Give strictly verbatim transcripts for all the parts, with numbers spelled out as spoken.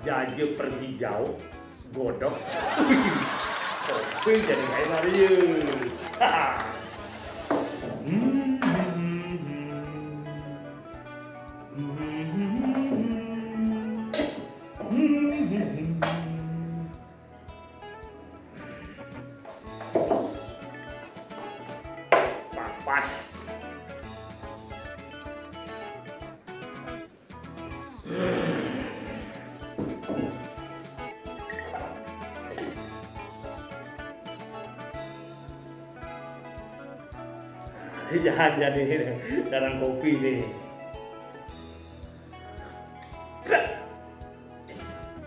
Jaje pergi jauh, godok. Kopi jadi kayak Mario. Pas. Jangan jadi dalam kopi nih.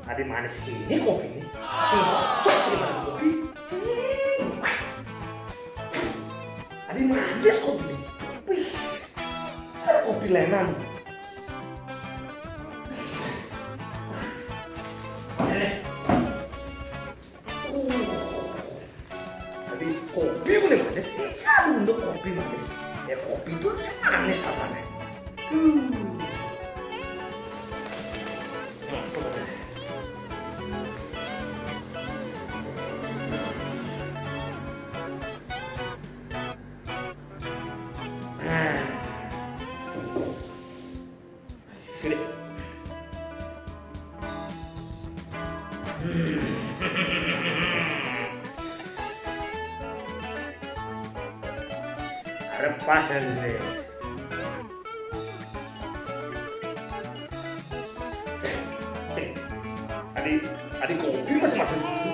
Ada manis ini kopi nih. Cocok dengan kopi. Ada manis kopi nih. Wih, saya kopi lenan. Tapi kopi boleh manis. Kalau untuk kopi manis, ya kopi itu manis rasanya. Hmm. Sini. Hmm. Arep pas ya, sini. Cek. Adi, adi kopi mas masih susu.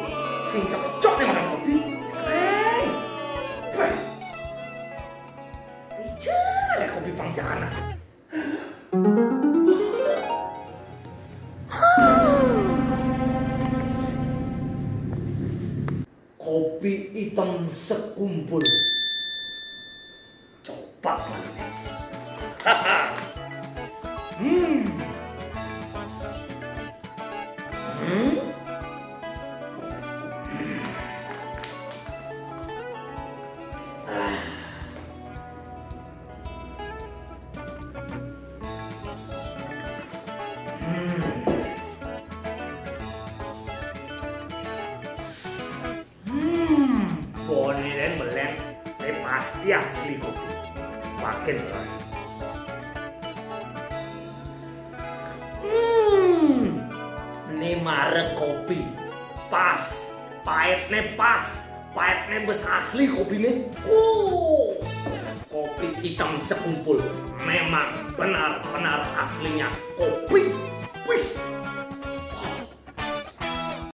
Sing cocok nih makan kopi. Hei. Wah. Ijo, ada kopi pang jana. Kopi hitam sekumpul. Coba. Hmm. Hmm. Ah. Hmm. Hmm, bone dan belen, ini pasti asli kopi. Makin lah. Hmm, ini marek kopi. Pas, paetnya pas, paetnya bes asli kopi nih. Uh, kopi hitam sekumpul. Memang benar-benar aslinya kopi.